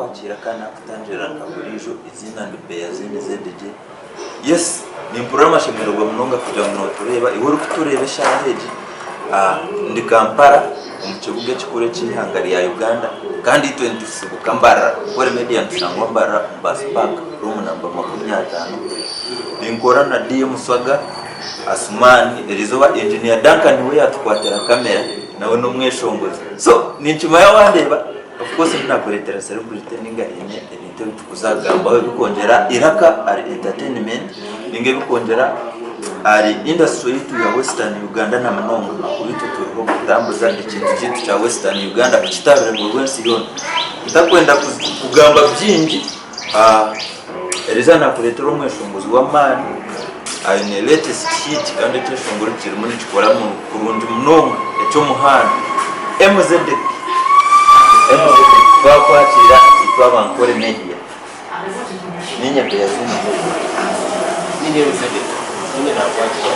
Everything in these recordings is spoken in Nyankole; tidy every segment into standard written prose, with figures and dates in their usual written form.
Naakwakiira kandi naakutangirira nka buriijo, eiziina ndi Beaziini ZJ. Yes, nimpurira amashemererwa munonga kugira ngu nootureeba. Iwe orikutureeba eshaaha egi, ndi Kampala omu kibuga ekikuru eky'eihanga rya Uganda kandi itwe nitusibuka Mbarara. Nkore Media nitushangwa Mbarara omu Bus Park, room namba 50. Ninkora na DM Swaga, Asuman, erizooba Engineer Duncan niwe yaatukwatira kamera, nawe n'omweshongozi. So, ninkimanya wandeeba, of course ndinakureetera celebrity ninga haine ebintu ebi Kuzagambaho ebikwongyera iraka ahari entertainment ninga ebikwongyera ahari industry yaitu ya western Uganda na munonga ahakuba itwe turiho kutambuza ekintu kyaitu kya western Uganda kukitwara orurengo rw'ensi yoona. Ntakwenda kugamba bingi, eriizooba nakureetera omweshongozi w'amaani aine latest hit kandi ekyeshongoro kirimu nikikora kurungi munonga eky'omuhanda MZK. Twakwakira itwe aba Nkore Media. Ninye Beazimu Zedek. Ninye Zedek. Ninye nakwakira.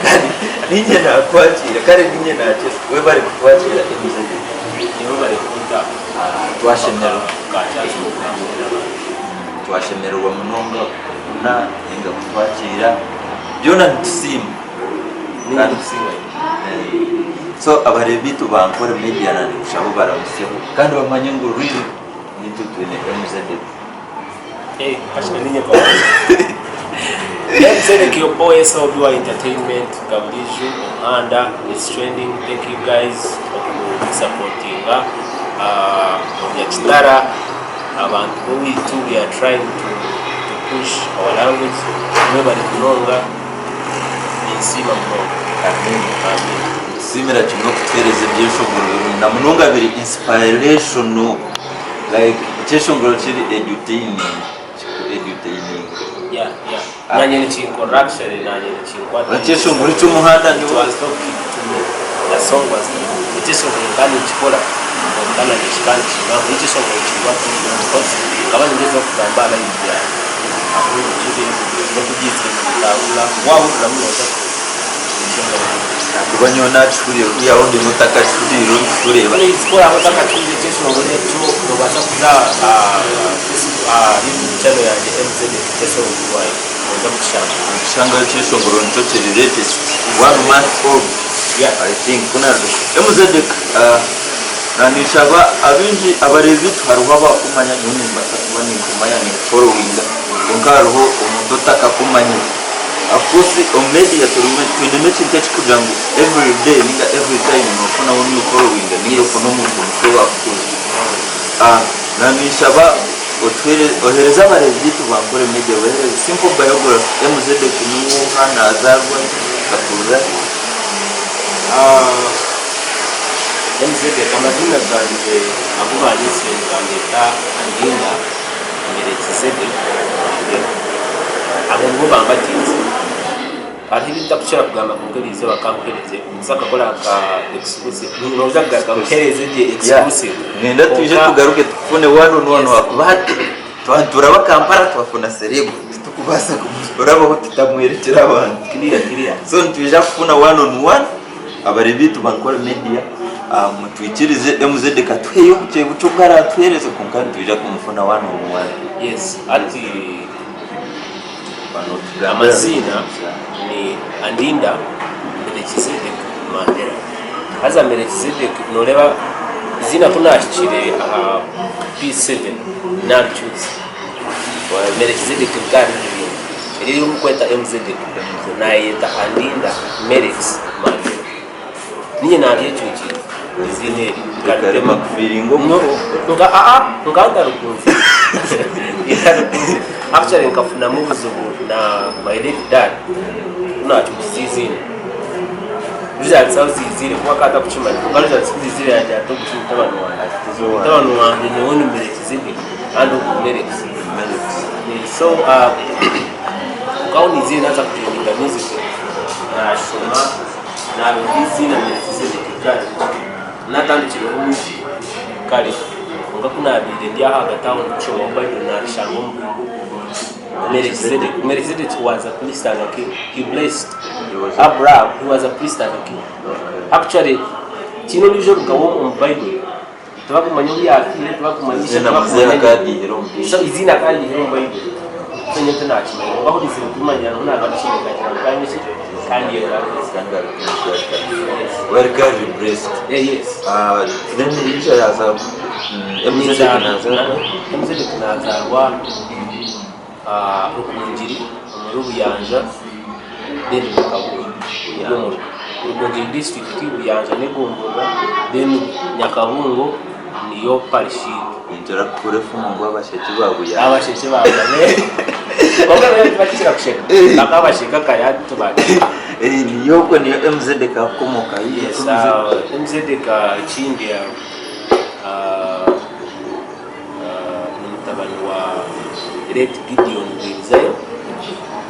Kare ninye nakwakira. Kare ninye nakira. Webare kutwakira MZD. Niwe bari kunta. Twashemererwa. Ka chance okugambira n'abantu. Twashemererwa munonga kukufuna ninga kutwakira. Byona nitusiima. Ninye nikusiima. So abareebi baitu ba Nkore Media na nikushaba obaramusyeho kandi bamanye ngu really nitwe twine MZD. Eh, actually ninye kwa. MZD your boy SOB wa entertainment Gaburiju Omuhanda is trending. Thank you guys okusupportinga. Omunyakitara abantu b'owaitu we are trying to push our language. Mwebare munonga. Ninsiima munonga. Amen. Amen. Nitusiimira kimwe okutuheereza ebyeshongoro birungi na munonga biri inspirational like ekyeshongoro kiri edutaining kiku edutaininga. Yeah, yeah. Nanye nikinkorera actually nanye nikinkwata. Ekyeshongoro eky'omuhanda It was talking to me. The song was ekyeshongoro kandi nikikora kwonka nanye kikankimaho ekyeshongoro nikinkwata because nkaba ningyezaho kugamba aha life yangye. Ahabw'obugire n'okubyizire nibitambura waahuriramu nooza Ahakuba nyowe naakihuriire kwihaho ndi otakakihuriire orikutureeba. Please ku oraabe otakakihuriire ekyeshongoro ekyo noobaasa kuza aha Facebook aha YouTube channel yangye MZ SOBY nooza kukishanga. Nokishangayo ekyeshongoro nikyo kiri latest one month old Yeah. I think ku MZ Naninshaba abaingi abareebi baitu hariho abakumanya nyowe nimbaasa kuba ninkumanya ninkuforowinga kwonka hariho omuntu otakakumanyire. Of course omu media turimu twinemu ekintu ekirikugira ngu every day ninga every time nofunaho new following ninga ofune omuntu musya owakukuza. Naninshaba ohereze abareebi baitu ba Nkore Media obahereze simple biography MZ niwooha, nazaarwa hi, akakurira hi. MZ, Amazina gangye agu banyetsire nibanyeta Andinda Melekizedek Mandera. Ago nigo bambatiize. Hariho ebi ntakukira kugamba kwonka eriizooba kankuheereze nituza kukakora nka exclusive. Noija kugaruka nkuheereze gye exclusive. Niinyenda twije Kwonka tugaruke tukufune one on one Yes. ahakuba hati twaba nituraba Kampala twafuna celeb titukubaasa kurabaho tutamwerekire abantu. Clear, clear. So nitwija kufuna one on one. Abareebi baitu ba Nkore Media mutwikirize MZ katuheyo obukye bukye obu aratuheereze kwonka nitwija kumufuna one on one. Yes, hati amaziina ni Andinda Melechizedek Mandela. Haza Melechizedek noreeba eiziina ku naahikire aha P7 naaricuuza. Melechizedek rikaba riri riraingwa. Eri eri orikweta MZK naayeyeta Andinda Melix Mandela. Niinye naaryecwekire eiziina eri. Rikarema kufiiringa omu. Nka aa nkaba ntarikunzire. Ntarikunzire. Actually nkafunamu obuzibu na my late dad ku naacukize eiziina. Results ahu ziizire kuba akaba atarikukimanya kwonka results ku ziizire yaagira ati ogu ti mutabani wangye. Mutabani wangye nyowe ni Melechizedek kandi ogu ni Melix. So nkaho naizire naaza kujoininga music naashoma naaronda eiziina Melechizedek rikaba ririho. Naatandikireho music kare kwonka ku naabaire ndi aho ahagati aho ndikushomaho Bible naarishanga omu Melechizedek. Melechizedek was a priest and a king. He blessed Abraham, he was a priest and a king. Actually, tihaine ondiijo orugaho omu Bible. Tibakumanya obu yaafiire, tibakumanya ishe, Eiziina muzeeyi tibakumanya nyina. akaryihira omu So Baiburi. eiziina akaryihira omu Baiburi. So nyowe tinakimanya. Kwonka ku naizire kubimanyira niho naagarukire nkagira ngu kanywe ki? Kandyegarukize. Kangaruke Well, God be blessed. Yeah, yes. Ah, then Elisha yaza Emuzedeki nazaarwa Emuzedeki nazaarwa ah, Rukungiri omuri Buyanja then Nyakabungo Rugomoro. Rukungiri district Buyanja n'egomborora then Nyakabungo niyo parish yitu. Nintura kukura efumu ngu abasheki ba Buyanja. Abasheki ba Buyanja. Kwonka bo tibakikira kusheka. Bakaba basheka kare hati tibakisheka. Eh, niyo okwo niyo MZK akukomoka. Yes, MZK ekindi ni mutabani wa late Gideon Bwirizayo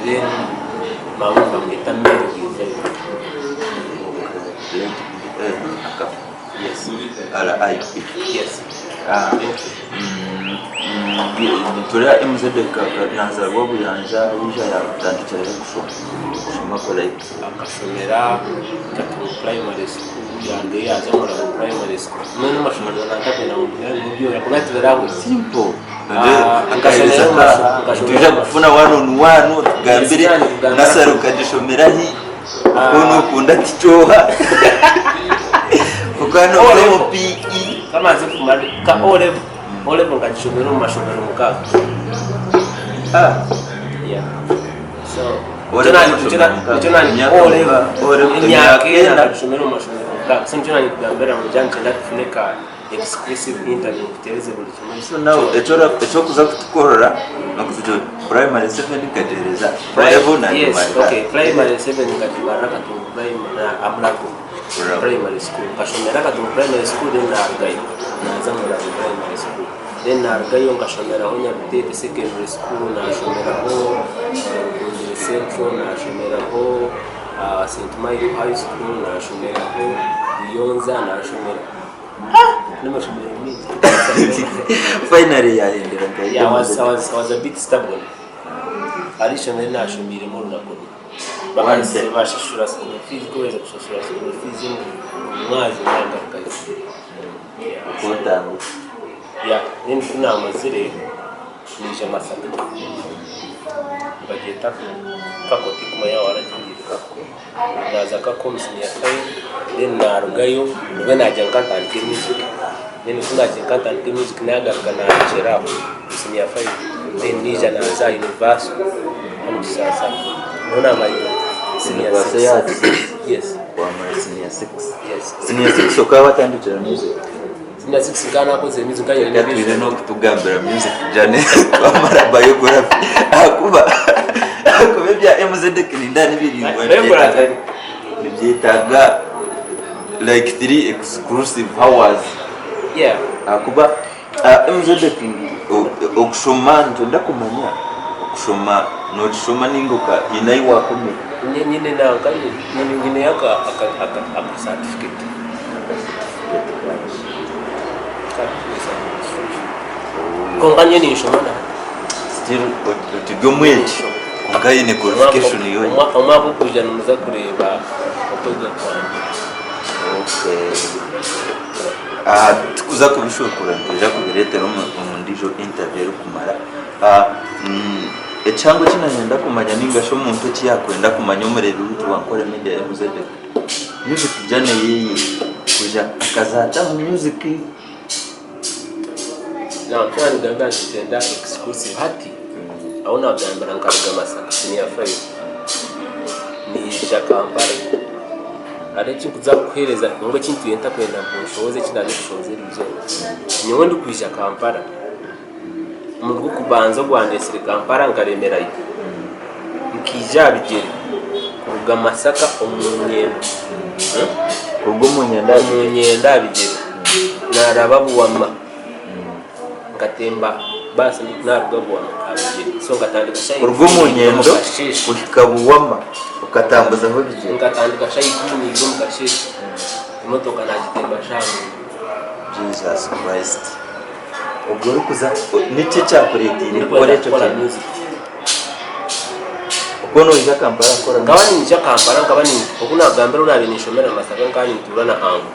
then maama we bamweta Mary Bwirizayo. Late eh, akafa. Yes. RIP. Yes. Ah, Thank you. Nitureba MZ nazarwa Buyanja yija yatandikira he kushoma kushoma kwe like Akashomera Katungu Primary School yarugayo yaaza Murago Primary School. Mbwenu amashomero nantakwenda ngu mbyore ahakuba tibirahwe. simple Ah, akahereza nkashomera ka nkashomera nitwija kufuna one on one otugambire Yes, kugambira. nasare okagishomera hi Ah. oku nokunda tikyoha kuko hano O ori level. omu PE Kamaze kumara ka O level. O level nkagishomera omu mashomero mukaaga. Ah, Yeah. So, O nikyo level nani- mashomero nikyo na- mukaaga. nikyo nani- Emyaka O level. mukaaga. O level, Emyaka emyaka ena ena. nkagishomera omu mashomero mukaaga. So nikyo nani kugambira ngu ngira nikyenda tufune ka exclusive interview nkuteereze buri kimwe. So now ekyora- ekyokuza kutukorera nokugira oti primary 7 nkagyereza O level Yes, nagimarira. okay. Primary 7 nkagimarira Katungu Primary na Amurago Murago. Primary School. Nkashomera Katungu Primary School then narugayo naaza Murago Primary School. Then narugayo nkashomeraho Nyabiteete Secondary School, naashomeraho Rukungiri Central, naashomeraho St Michael High School, naashomeraho Buyonza, naashomera n'amashomero maingi. Finally yahendera nka Yeah, I was a bit stubborn. Hariho ishomero eri naashomiiremu orunaku rumwe. Bakaheza bashashura school fees, ku baheza kushashura school fees omumwazyo nagarukayo. Okotandika. Yeah, then ku naamazire naija Masaka. Nibagyeta Kako tikumanya waaba waragihuriire Kako. Naaza Kako omu senior five then naarugayo nibwo naagira ngu kantandike music. Then ku naagira ngu kantandike music naagaruka naarekyera aho omu senior five then naija naaza aha Universal hanu Kisasa niho naamarira senior Universal six. ya Kisasa? Yes. Wamara senior 6. Yes. Senior 6 okaba watandikire music? Senior 6 nkaba naakozire music nkaba nyine Reka twine n'okutugambira music journey twamara biography ahakuba ahakuba ebya MZ Kirinda nibiringwa Biography? nibyetaaga like 3 exclusive hours Yeah. ahakuba ah, MZ okushoma nitwenda kumanya okushoma nokishoma ninga oka haine ahi wakomera Nyine nanka nyineyo aka aka aka certificate. Kwonka nyowe ninshoma na hati. Still oti omwegi kwonka haine qualification ei oine. Omwaka ogurikwija nimuza kureeba okwega kwangye. Okay. Aha tikuza kubishokora nitwija kubireetera omu ndiijo interview erikumara. Ekihango eki nanyenda kumanya ninga shi omuntu eki yakwenda kumanya omureebi waitu wa Nkore Media MZ, music journey yeye kuja akaza ata omu music? Naaba nigambira nti nitwenda exclusive hati ahu nagambira nkaruga Masaka senior five naija Kampala hariho ekinkuza kukuhereza kwonka eki ntwire ntakwenda ngu nshohoze eki naaza kushohoza eriizooba nyowe ndikwija Kampala. Omurundi gw'okubanza ogwandeetsire Kampala nkaremerayo, nkaija aha bigyere kuruga Masaka omu Nyendo, Kuruga omu Nyendo aha omu bigyere? Nyendo aha bigyere naaraba Buwama, nkatemba baasi naaruga Buwama aha bigyere so nkatandika shaaha Kuruga omu ikumi Nyendo omu kasheeshe. kuhika Buwama okatambuzaho ebigyere? Nkatandika shaaha 12 omu kasheeshe, emotoka naagitemba shaaha mwenda. Jesus Christ. Obwo orikuza niki ekyakureeteire kukora ekyo kukora kintu? music. Okwo noija Kampala kukora Nkaba music? ninyija Kampala nkaba ni oku nagambire obu naabaire ninshomera Masaka nkaba nintuura na anko.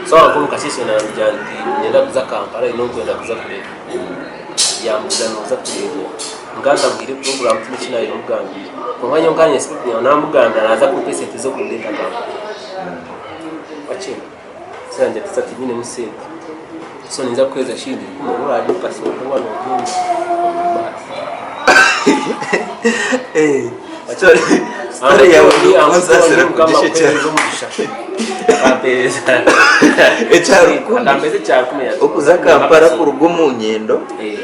So aho omu kasheeshe naamugira nti niinyenda kuza Kampala haine ou ndikwenda kuza kureeba. Yambuuza nooza kureeba oha? Nkantamuhaire puroguraamu tihaine eki naabimugambiire. Kwonka nyowe nkanyesiga kugira ngu naamugambira naaza kumpa esente z'okundeeta Kampala. Wakyenda? So yangira ati tinyinemu sente. So ninza kukuheereza shilingi rukumi obu oraarye okasente waaba noogyenda baasi. Story yawe nokusaasira kugishekyera. Ekyarukumi. Okuza Kampala kuruga omu Nyendo.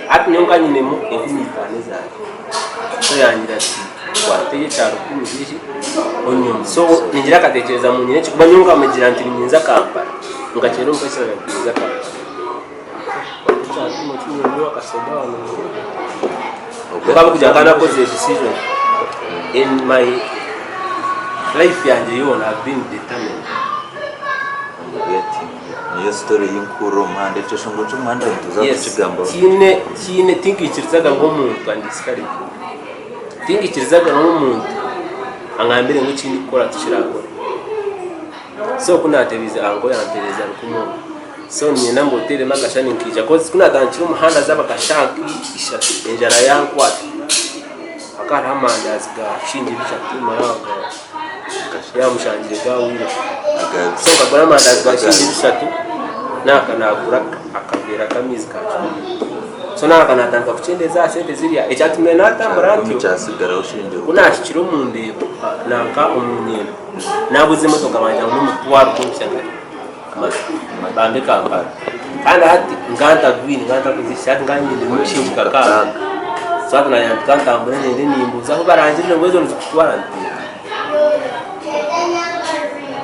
Hati nyowe nkaba nyinemu enkumi itaano ezangye. So yangira ati kwata egi ekyarukumi haihi onyome. So ningira akatekyereza ngu nyine ekikuba nyowe nkamugira nti ninza Kampala. Nkakyera omu kwesi nti ninza Kampala. Kwata ekyarukumi okinyome akasoda wano. Kwonka ahabw'okugira ngu nkaba nakozire decision in my life yangye yoona I've been determined. Niyo story ei nkuhurira omu muhanda, ekyo kishongoro ky'omuhanda nituza Yes, kukigambaho. tihaine tihaine tinkaikirizaga ngu omuntu andiscourage. Tinkaikirizaga ngu omuntu angambire ngu eki ndikukora tikirakore. So ku naatebiize anko yampeereza rukumu so niinyenda ngu oteeremu akashani nkaija coz ku naatandikire omuhanda zaaba nka shaaha nka ishatu enjara yankwata hakaba hariho amandaazi ga shilingi bishatu mara yaaba mushangire gaahwire so nkagura amandaazi ga shilingi bishatu naagaruka naagura akaveera k'amaizi ka kikumi so naagaruka naatandika kukyendeeza aha sente ziriya ekyatumire naatambura ntyo ku naahikire omu ndeebo nanka omu nyeendo Nabuza emotoka bangira ngu n'omutwaro kumpitsya nkahi? Bambe Kampala. Kandi hati nkaba ntagwine, nkaba ntakozire hati nkaba nyinemu shilingi kakaaga. So hati nagira nti kantambure ngyende nimbuuza ahu barangirire ngu ezo nizikutwara nti ego.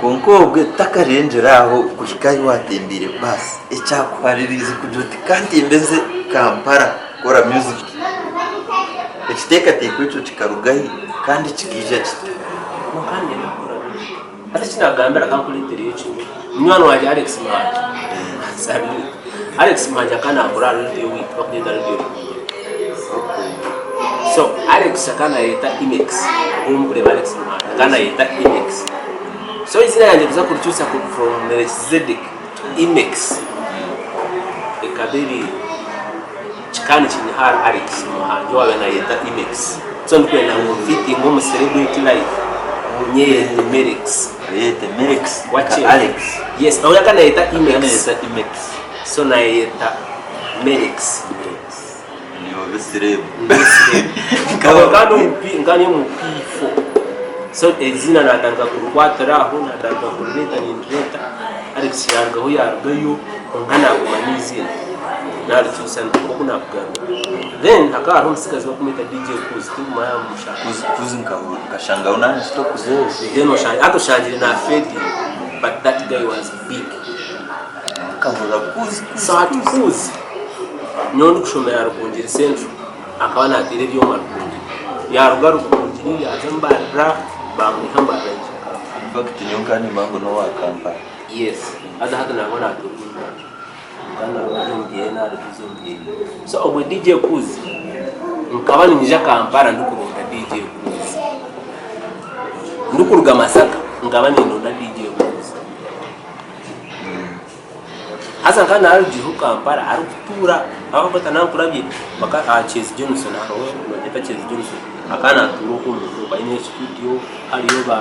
Kwonka obwe tutakarengire aho kuhika ahu watembeire baasi, ekyakuhaririize kugira oti kantembe nze Kampala kukora music, ekiteekateeko ekyo kikaruga hi kandi kikaija kita? Kwonka niinyenda kukora bingi. Hati eki naakugambira ka nkureetereyo kimwe. Munywani wangye Alex Muhangi, salute. Alex Muhangi akaba naakora aha reediyo owaitu barikugyeta reediyo Rukungiri. So Alex akaba naayeyeta Imex, ogu ou murikureeba Alex Muhangi akaba naayeyeta Imex. So eiziina ryangye kuza kurikyusa from Melechizedek to Imex ekaba eri. Kikaba nikinyiha ahari Alex Muhangi owaabaire naayeyeta Imex. So ndikwenda ngu nfiitinge omu celebrity life nyeyete Melex. Oyeyete Melex nka Wakyeba? Alex. Yes, oyo akaba naayeyeta Akaba Imex. naayeyeta Imex. So naayeyeta Melex. Melex. Niiwe obe celeb. Mbe celeb. Nkaba nkaba ndi omu P, nkaba ndi omu P4. So eiziina naatandika kurikwatira aho, naatandika kurireeta nindireeta, Alex yaarugaho yaarugayo. Kwonka naaguma n'eiziina naarikyusa nk'oku naakugambira. Then hakaba hariho omutsigazi barikumweta DJ Kuz, tinkumanya yaaba mumushanga. Kuz, Kuz nkashangaho naanye sitokuzeeyo. Then oshangire, hati oshangire na fading but that guy was big. Nkahurira Kuz, Kuz, So hati Kuz. Kuz, nyowe ndikushomera Rukungiri Central, akaba naateera ebyoma Rukungiri. Yaaruga Rukungiri yaaza Mbarara, baamwiha Mbarara yaija Kampala. In fact nyowe nkaba nimanya ngu n'owa Kampala. Yes haza hati nangwa naturuga kandi nangwa ari omu byeye ari busy omu byeye so obwe DJ Kuz nkaba ninyija Kampala ndikuronda DJ Kuz ndikuruga Masaka nkaba nindonda DJ Kuz haza nkaba narugireho Kampala arikutuura ahakuba nankurabye mpaka aha Kyezi Johnson hariho nibagyeta Kyezi Johnson akaba natuura okwo omu aine studio Hariyo ba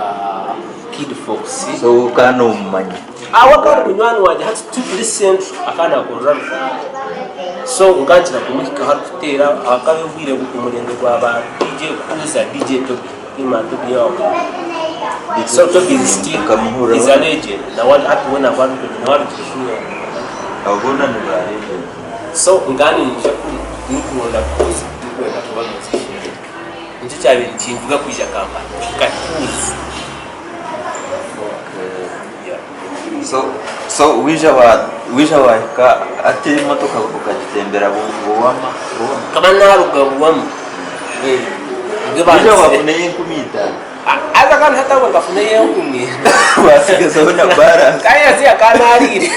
Kid Fox. So okaba nomumanya? Awe akaba ari munywani wangye hati turi central akaba nakorera Rukungiri. So nkaba nkira kumuhikaho arikuteera hakaba obwire omurembe gwa ba DJ Kuza, DJ Toby, Freeman Toby yaaba So Toby is still Nkamuhurira. is a legend nawe hati we nabwo arikugira nawe arugire kunywa. Abo boona ni ba legend. So nkaba niinyija kuri ndikuronda Kuza ndikwenda kuba musician. Nikyo kyabaire nikinvuga kwija Kampala kuhika Kuuzi. So so waija wa waija wahika hati emotoka okagitembera Buwama Buwama? Nkaba naruga Buwama. Nibwe Waija banzire. wafunayo 5000? Haza kandi hati aho nkafunayo enkumi. Wasigazaho na balance. Kandi hati akaba nariire.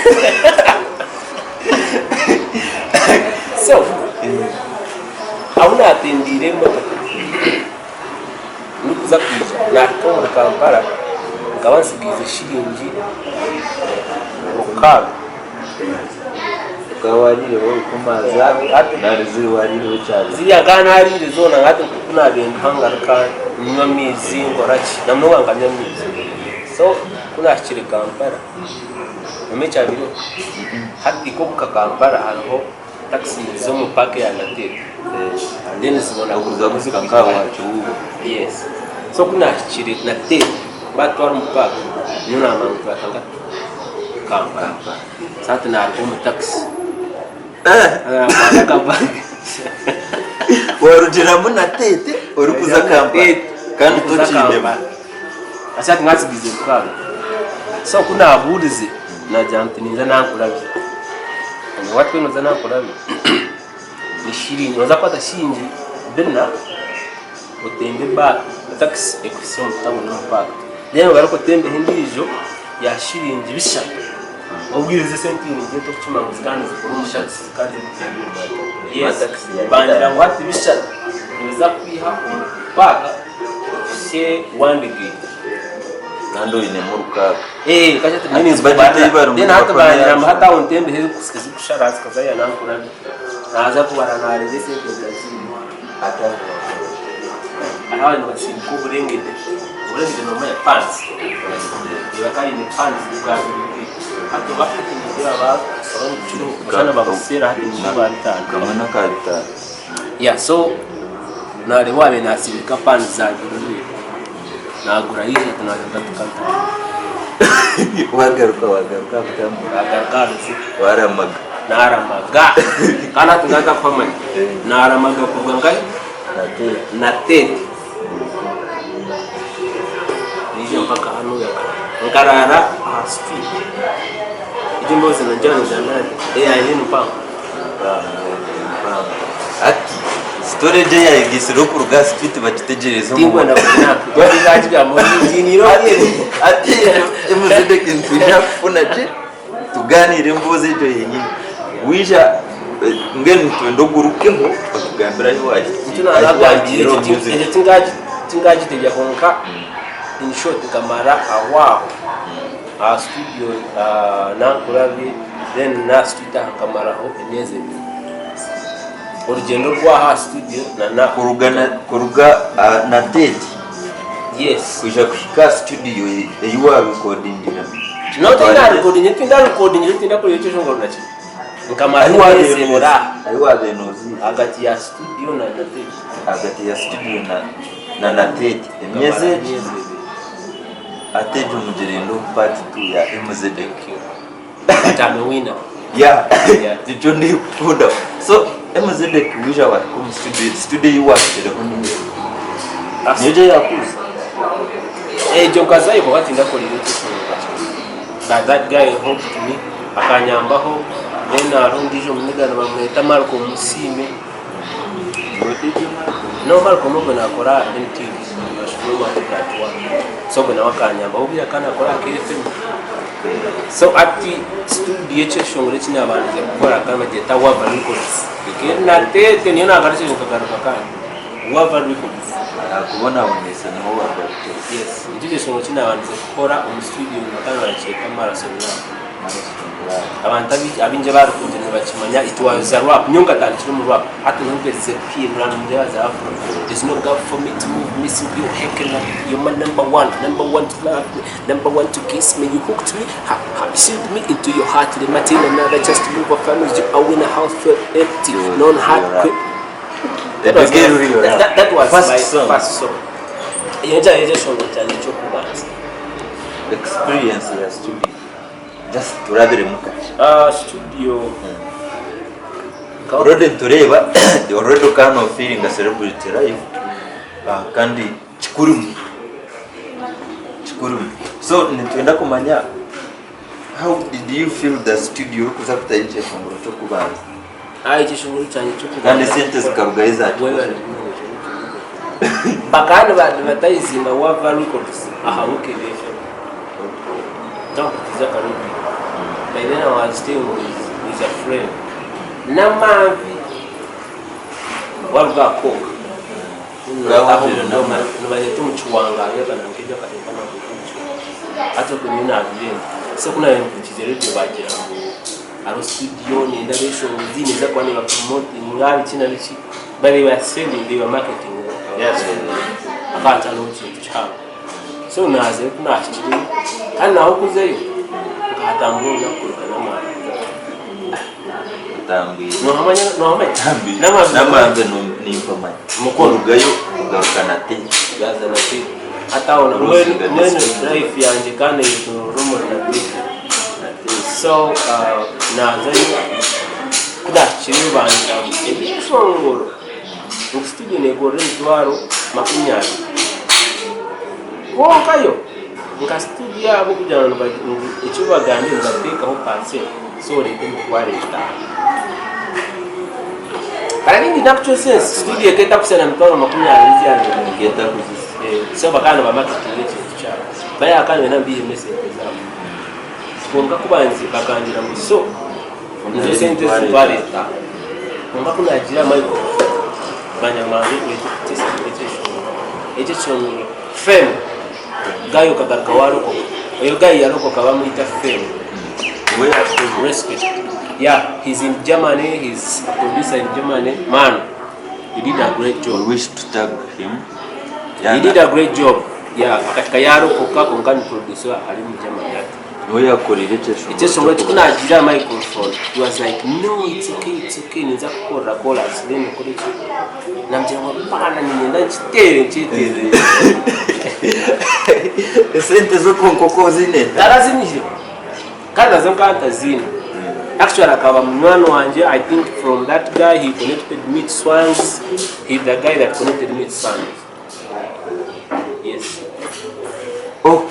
So Ahu naatendeire emotoka ndikuza kwija naahika omuri Kampala nkaba nsigaize shiringi rukaaga. Okaba wariireho orukumi aha zaawe nari ziri wariireho ekyabiri? Ziriya nkaba nariire zoona hati ku naabaire nduha ngaruka nywa amaizi nkora ki na munonga nkanywa amaizi. So ku naahikire Kampala omanye ekyabaireho hati nk'okuhika Kampala hariho takisi niziza omu paaka ya Nateete then zibona Okuruga kuhika nka aha Kiwuuba. Yes. So ku naahikire Nateete baatutwara omu paaka nyowe naamanya ngu twahika nkahi? Kampala. So hati naaruga omu takisi. Warugiramu Nateete orikuza Kampala kandi tokiinemu. Hati hati nkatsigize rukaaga. So ku naabuurize naagira nti ninza nankulabye. Hati noza nankulabye ni shiringi noza kukwata shiringi bina otembe takisi ekuhitsye omu tawuni omu paaka. Then ogaruke otembeho endiijo ya shiringi bishatu obwirize esente nyingi torikukimanya ngu zikaba nizikora omu takisi zikaba ziri. Yes, bangira ngu hati bishatu nibiza kukwiha omu paaka bikuhitsye Wandigate. Kandi oinemu rukaaga. Eh, kakye Hati budget ei barimu Then hati nibakora bangira ngu yaakyo. hati aho ntembeho ezikushara zikaza ya Nankulabye. Naaza kubara naareeba esente ntaziine. Hati aho wakora ota? Hariho abandi nibatsindika oburengede. Oburengede noomanya pants. Reeba ka aine pants bwa buri Hati oba hati nindeeba ba omushana babuseera hati nindeeba bitaano. Kamwe n'aka bitaano. Yeah, so naareeba owaabaire naatsindika pants za buri naagura ishatu naaza tukataaha. Wagaruka wagaruka aha kutambura. Nagaruka aha ruziga. Waramaga. Naramaga. Kandi hati nkaba ntakuhamanya. Naramaga kuruga nkahi? Nateete. Naija mpaka hanuya. Nkaraara aha street. Egyo emboozi ningira ngu eyangye ni mpango. Hati story egyo eyayegesire okuruga aha street bagitegyereze omu Tinkwenda kugigamba Hati emuzedeke nitwija kufuna gye tugaaniire emboozi egyo yenyini. Waija mbwenu nitwenda ogurukeho otugambire ahu wagiire omu music. Ekyo tingagitebya kwonka in short nkamara aho aho aha studio Nankulabye then n'aha street aha nkamaraho emyezi ebiri. Orugyendo rw'aha aha studio na Kuruga Nateete Yes. kwija kuhika aha studio ei warekodingira. No tindarekodingire tindarekodingire tindakorire ekyeshongoro na kimwe. Nkamara emyezi ebiri aha. Ahi wabaire noziiha. Ahagati ya studio na Nateete. Ahagati ya studio na Nateete emyezi egi. Hati egyo mugirinde omu part 2 ya MZ. Thank you. But I'm a winner. Yeah, nikyo ndikukunda. So MZ wija wahika omu studio, studio ei wahikireho niyo niyo egyo eyakuza? Egyo nkazayo kwonka tindakorire ekyeshongoro kimwe. But that guy helped me akanyambaho then hariho ondiijo muniga nibamweta Malcolm Musiime. No Malcolm ogwo nakora aha NTV so ogwo nawe akanyambaho obwire akaba nakora aha KFM. So hati studio ekyeshongoro eki nabandize kukora bakaba nibagyeta Wava Records. Nateete niyo nagarukire nkagaruka kandi Wava Records. Akubonabonesa niho Wava Records. Yes, nikyo kyeshongoro eki nabandize kukora omu studio bakaba nibakyeta Marathon Rap. Abantu abaingi abarikugire nibakimanya it was a rap nyowe nkatandikira omu rap hati niho mperize kuhindura nindeeba za afro there's no gap for me to move missing you heckler you're my number one number one to love me number one to kiss me you hooked me ha ha you sealed me into your heart let me tell another chance to move a family you are when a house felt empty none had quit that was, my, that, that, that was First my song. first song iyo kyari ekyeshongoro kyangye ky'okubanza Experience ya studio. Just turabiremu kakye. Ah, studio Already nitureeba already okaba nofeelinga celebrity life ah, kandi kikurimu kikurimu so nitwenda kumanya how did you feel the studio orikuza kutayo ekyeshongoro ky'okubanza Ah, ekyeshongoro kyangye ky'okubanza kandi esente zikarugayo zakikora bakaba nibatayizimba wava records aha Bukebe FM. Nkamputiza akaredio. By then I was staying with, with a friend. N'amavi waruga aha Coke. Nibareeta omu kiwanga hariyo akantu nk'ekyo akateeka amavi omu kiwanga. Hati okwo niyo naabiire ndi. So ku naabaire mpurikiize radio baagira ngu hariho studio nenda abeshongozi neeza kuba neeba promotinga biki na biki but they were selling, they were marketing hakaba hatariho kintu kihango. So naazayo ku naahikireyo kandi naho kuzayo nkahatambura orunaku kuruga n'amaani. Otambwire. Noohamanya noohamanya? Tambwire. N'amaani N'amaani nimpamanya. Mukono. Orugayo ogaruka nate. Gaaza nate. Hati aho na mbwenu Orusiga mbwenu discipline. life yangye ka neyetorora omuri nate. Nate. So naazayo ku naahikireyo bangira ngu ebyeshongoro ngu studio neegurira emitwaro 20. Kwonka yo nka studio ahabw'okugira ngu eki bagambire nibateekaho percent so oreete emitwaro etaano. But in actual sense studio ekaba etakuhitsya na mitwaro 20 ezi yaabaire Ekaba etakuzisa. So bakaba nibamarketinga ekintu kyabo. Bariya bakaba nibenda ngu baihemu esente zaabo. Kwonka ku bakangira ngu so nizo sente ezi mitwaro etaano. Kwonka ku naagiire aha microphone bangira ngu banze oreete ekyeshongoro. Ekyo ekishongoro Fame guy okagaruka warokoka. Oyo guy yarokoka bamwita Fame. Respect. Yeah, he's in Germany, he's a producer in Germany. Man, he did a great job. We wish to tag him. He did a great job. Yeah, akahika yarokoka kwonka ni producer ari omu Germany hati. Niwe yakorire ekyeshongoro. Ekyeshongoro eki ku naagiire aha microphone, he was like, no, it's okay, it's okay, ninza kukukorera chorus, then okore ki? Namugira ngu apaana niinyenda nkiteere nkyeteerere. Esente zo kwonka okaba oziine? Tarazinyihire kandi nazo nkaba ntaziine. Actually akaba munywani wangye, I think from that guy he connected me to Swangz, he the guy that connected me to Swangz. Yes. Oh!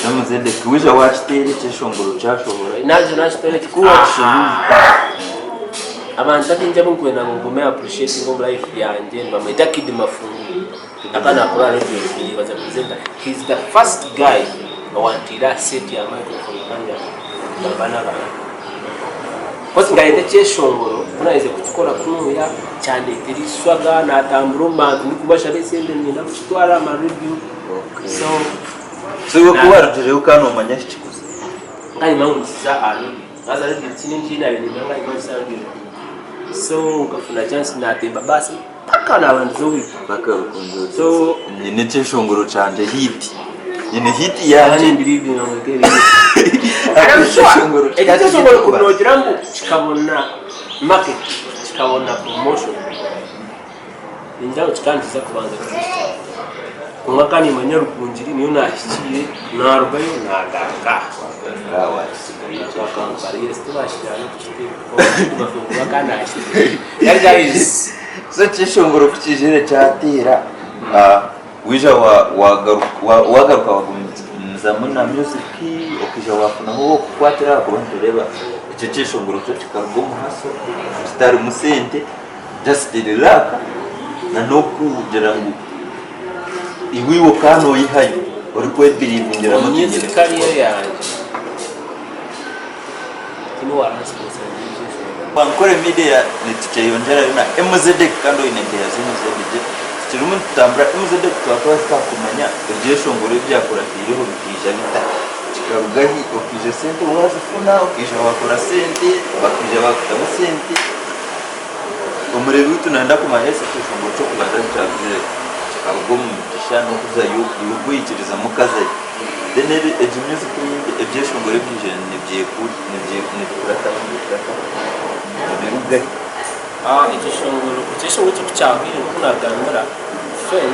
Namuzedeki waija wakiteera ekyeshongoro kyashohora. Naija nakiteera eki Ku wakishohoize. Abantu abaingi abu nkwenda ngu ngume appreciating omu life yangye nibamweta Kid Mafungu. Akaba nakora aha radio he was a presenter. He is the first guy owanteire aha set ya microphone kandi gamba n'abantu. Coz nkareeta ekyeshongoro ku naherize kukikora kunuya kyandeetera eiswaga natambura omu bantu ndikubashaba esente niinyenda kukitwara aha ma radio so So iwe ku warugireyo okaba nomanya ekikuza? Nkaba nimanya ngu nikiza aha radio. Haza radio tihaine eki nabaire nimanya nkaba nimanya nikiza aha radio. So nkafuna chance natemba baasi paka nabandiza owaitu. Paka rukunzi So nyine ekyeshongoro kyangye hit. Nyine hit yangye. Ekyo ekyeshongoro noogira ngu kikabona market, kikabona promotion, ningira ngu kikaba nikiza kubanza kuhika. Kwonka nkaba nimanya Rukungiri niyo naahikiire, naarugayo naagaruka aha. Yes, tibakira n'okukiteera kwonka nkaba naakiteera. That guy is. So ekyeshongoro ku kiijire kyateera, Waija wagaruka wagumizamu na music okaija wafunaho ow'okukukwatira ahakuba nitureeba eki ekyeshongoro kyo kikaruga omu haso kitarimu sente just relax na n'okugira ngu iwe iwe okaba noyihayo orikwebirivingiramu Omu oti music nyine career kukora. yangye tihaine owaransiponsaringa ekyeshongoro. Ankole Media nitukyeyongyerayo na MZK kandi oine Beazimu ZJ. Tukirimu nitutambura MZK twaba twahika aha kumanya ebyeshongoro ebyakuratiireho bikaija bita, kikaruga hi, okaija esente waazifuna, okaija waakora sente, bakaija baakutamu sente. Omureebi waitu naayenda kumanya eki ekyeshongoro ky'okubanza ahu kyarugire, kikaruga omu migisha n'okuzayo iwe okweyikirizamu okazayo. Then egi music eyindi ebyeshongoro ebiijire nibikurataho nibikurataho nibiruga hi? Ekyeshongoro ekyeshongoro ekyo ku kyahweire nk'oku naagambira Fen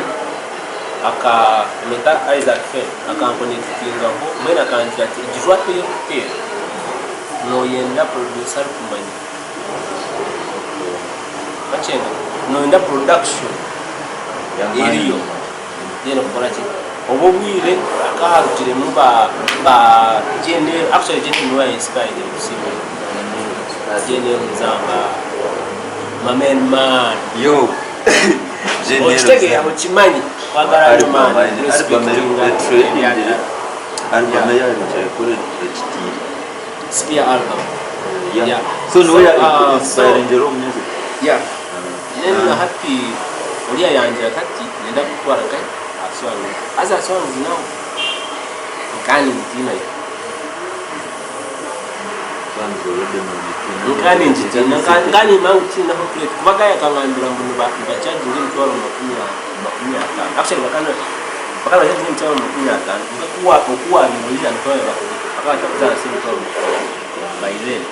akaneta Isaac Fen akankonekitingaho mbwenu akangira ati egi rap ei orikuteera nooyenda producer arikumanya Okakyenga nooyenda production eriyo then okakora ki obwo obwire hakaba harugiremu ba ba GNL actually GNL niwe ya inspiringe kusinga GNL Nzamba my main man Yo okitegeera okimanyi kwagala nyo man respectinga Album eyaheerukire kukora ekitiire. Spear album. Yeah. So niwe ya inspiringire omu music. Yeah. Then na hati oriya yangira kati nenda kukutwara nkahi aha Swangz. Haza aha Swangz naho nkaba nintiinayo. Nkaba ningitiina, nkaba nimanya ngu tihaine ahu orikureeta kuba guy akangambira ngu nibachaginga emitwaro 50. Actually bakaba nibachaginga emitwaro 50 kwonka oku wabaire oija nikwo babaire bakureeta, bakaba batakuza ahansi y'emitwaro 20 by then.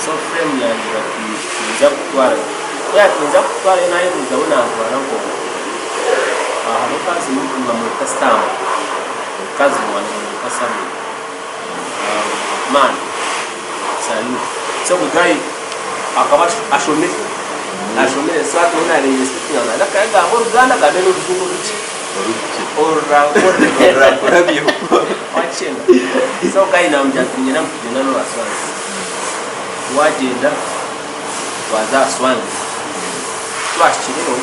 So frame yangye bati ninza kukutwarayo, ku yaati ninza kukutwarayo nayebuuza ahu nantwara nkoha, hariho cousin nibamweta Sitamba, cousin wangye bamweta Samuel. Man salute so the guy akaba ashomire ashomire so hati nareeba statement akagamba oruganda agambe n'orujungu orukye orurankore wakyenga so guy namugira ati niinyenda ngu tugyende n'owa Swansea twagyenda twaza aha Swansea kutwahikireyo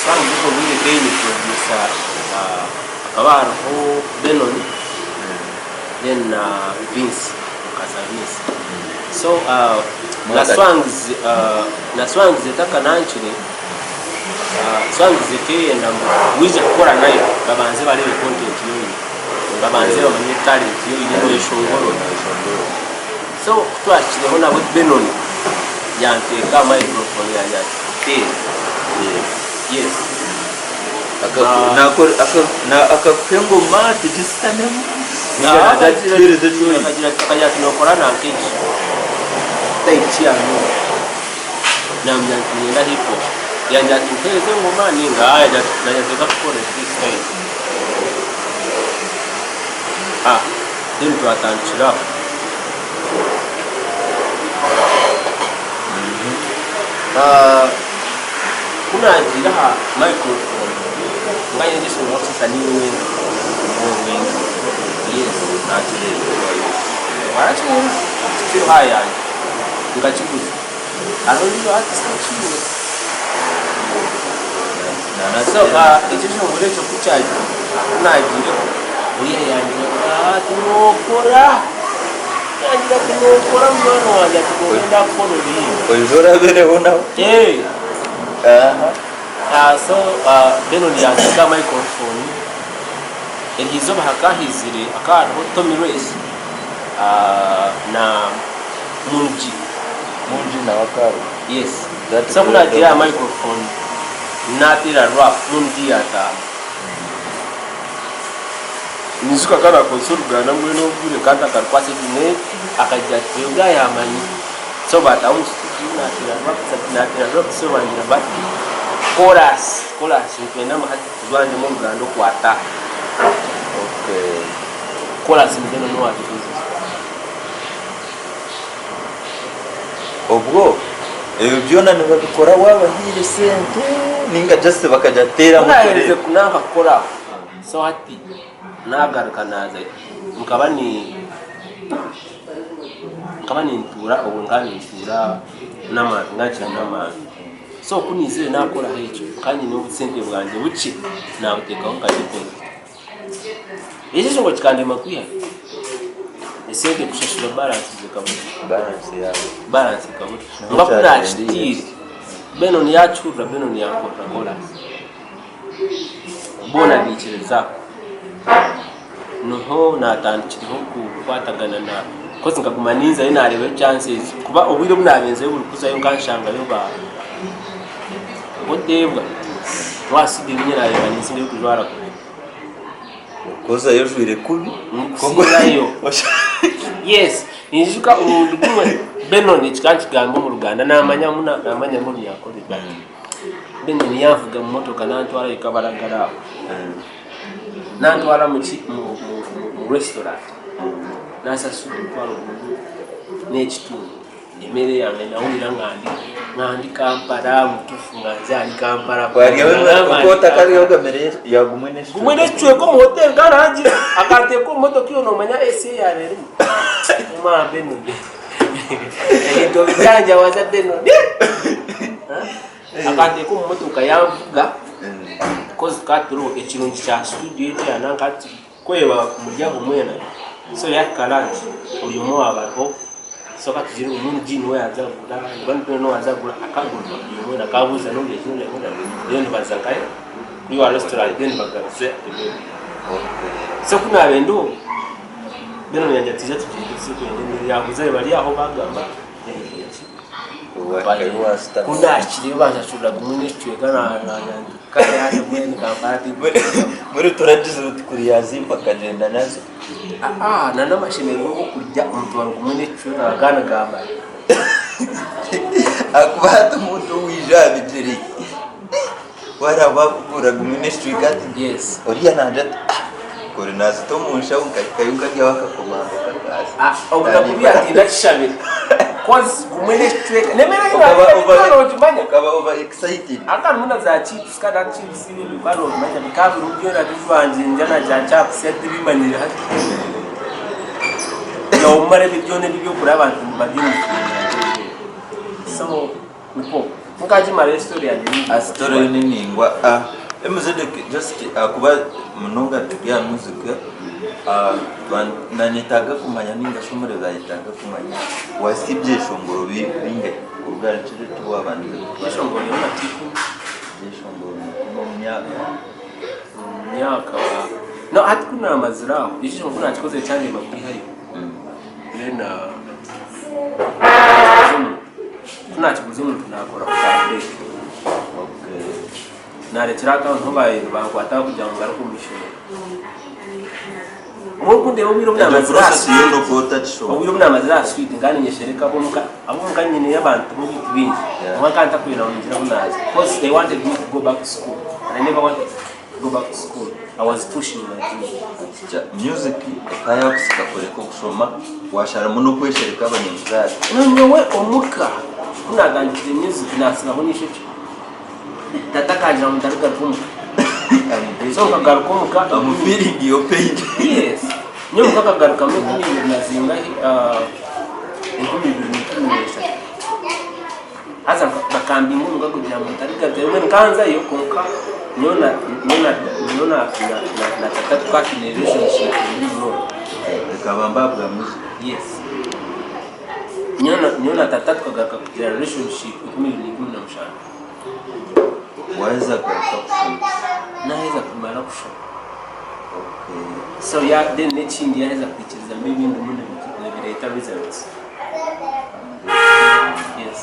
Swansea obwo obwire Kane producer hakaba hariho Benon then na Vince mukaza Vince so uh, na Swangs uh, na Swangs etakanankire uh, Swangs ekeyenda ngu wija kukora nayo babanze barebe content yoine babanze bamanye talent yoine noyeshongoro so kutwahikireho nabwe Benon yanteeka microphone yangira ati teera yes Akakuha engoma tugisitamemu tuhereze eki oine. Akagira ati nokora nanka egi type ki yanuuha namugira nti niinyenda hip hop yangira ati nkuhereze engoma ninga yangira ati reka tukore this style then twatandikira aho. Ku naagiire aha microphone nkayegyesa obu barikushusha niiwe wenka, niiwe wenka yes naakireeba warakihurira tikiriho aha yangye nkakiguza hariho ondiijo artist okiine so ekyeshongoro ekyo ku naagiireho oriya yangira ngu ati nookora yangira ati nookora munywani wangye ati noyenda kukora oruyimba. Oije orabireho nawe. So Benon yansiga microphone, eryo izooba hakahaizire hakaba hariho Tommy Reyes na Mungi. Mungi nawe akaba ariho? Yes. So ku naagiire aha microphone naateera rap, Mungi yaataaha. Ninyijuka ku naakozesa oruganda mbwenu obwire nkaba ntakarukwatsa gye, akagira ati ogu yaamanya. So baataha omu studio naateera rap naateera rap so bangira bati chorus chorus nitwenda ngu hati tujwangyemu oruganda okwata Okay. Chorus nibyo noneho waagihuriire. Obwo ebyo byona nibabikora waabahaire sente ninga just bakagira Ku teeramu naaherize tureebe? kunanka kukora aho so hati naagaruka naaza nkaba ni. Nkaba nintuura obwo nkaba nintuura n'amaani ngakira n'amaani so ku naizire naakoraho ekyo nkaba nyine obusente bwangye bukye naabuteekaho nka deposit. Ekyo ekyo kikandema kwihayo esente kushashura balance zikabura, Balance yaabura. balance ekabura. Kwonka ku naakitiire Benon yaakihurira Benon yankorera koraasi boona baikiriza. Niho naatandikireho kukwatagana na kozi nkaguma ninzayo naareebayo chances kuba obwire obu naabenzeyo buri kuzayo nkanshangayo ba oteebwa waasiga ebinya naareeba ninsinga ebikujwara kubi. Orikuzayo ojwaire kubi. Ndikusingayo. Yes, ninyijuka omurundi gumwe Benon eki ka nkigambe omu Ruganda naamanya naamanya ngu Orunyankore but Benon yanvuga omu motoka nantwara ahika Kabalagala aho. Nantwara mu ki mu restaurant nansasura omutwaro gumwe n'ekitundu emere yange nahurira nga ndi nga ndi Kampala mutufu nga nze ahari Kampala gumwe n'ekicweka omu hoteri nkarangira akanteeka omu motoka iwe nomanya AC eyaaba erimu omwana Benoni ebintu obijanjabaza Benoni Akanteeka omu motoka yanvuga kozi tukaba turiho ekirungi kya studio egi eya nanka hati kweba muri aho mwena so yahika lunch buri omwe waaba ariho so katugire ngu Mungi niwe yaaza kugura niba niwe waaza kugura akagura buri omwe akabuuza n'oriya n'oriya n'oriya then baza nkahe kuri wa restaurant then bagaruza emere. So ku naabaire ndiho. Then onu yangira ati ija tugyende tuze kwenda emere. Yaaguzayo bari aho baagamba Ku naahikireyo banshashurira gumwe n'ekicweka kare hati mbwenu Kampala Mbwenu toragizire oti kuri yaazimpa nkagyenda nazo? Aa n'amashemererwa g'okurya omutwaro gumwe n'ekicweka gakaba nigaamara. Ahakuba hati omuntu owaija aha bigyere ku araabe akugura gumwe n'ekicweka ati oriya naagira ati ah kuri naazita omu nshaho nkahikayo nkaryaho akakomando kakaasa. Obunaku yatinda akishabire coz gumwe n'ekicweka n'emere ei naarya noogimanya. Okaba over excited. Hakaba harimu na za chips kandi hati chips ebyo okaba noobimanya bikaba biriho byona bijwangire na za chapusi hati tibimanyire hati. Noomara ebyo byona ebi ebyokurya abantu nibarya omu so nikwo. Nkagimara esitoori yangye ni Ah, story yo ni ningwa. Ah, MZ just akuba munonga turi aha music. Ah, nanyetaaga kumanya ninga shi omureebi ayetaaga kumanya wasi ebyeshongoro bingahi kuruga ahari kiri eki wabandize kutwara. Ebyeshongoro byona ti ikumi. Ebyeshongoro ni ikumi omu myaka. Omu myaka no hati ku naamazire aho ekyo ku naakikozire kyandema kwihayo. Then ku naakiguza omuntu naakora ka break. Naarekyera aho niho baabaire nibankwata kugira ngu ngaruke omu ishomero. Obwo orikundeeba obwire obu Egyo naamazire aha process swiiti, yoona okaba otakishoma. obwire obu naamazire aha swiiti nkaba niinyeshereka ab'omuka, ab'omuka nyineyo abantu b'ebintu bingi kwonka nkaba ntakwenda ngu ningire ahu naaza coz they wanted me to go back to school and I never wanted to go back to school, I was pushing my dream. Music ekaba yakusika kureka okushoma washaramu n'okweshereka abanyabuzaare. Nyowe omuka ku naatandikire music naatsigaho n'eishokye. Tata akangira ngu ntarigaruka omuka. So nkagaruka omuka. I'm feeling your pain. Yes. Nyowe omuka akagarukamu 2000 na zingahi 2013. Haza bakambinga omuka kugira ngu ntarigarukayo mbwenu nkanzayo kwonka nyowe na nyowe na nyowe na na tata tukaba twine relationship mbi munonga. Ekaba mbaabwa music. Yes. Nyowe na tata tukagaruka kugira relationship 2017. Waheza kugaruka kushoma? Naheza kumara kushoma. So then n'ekindi yaheza kwikiriza mbe ebi ndimu nibireeta results. Yes.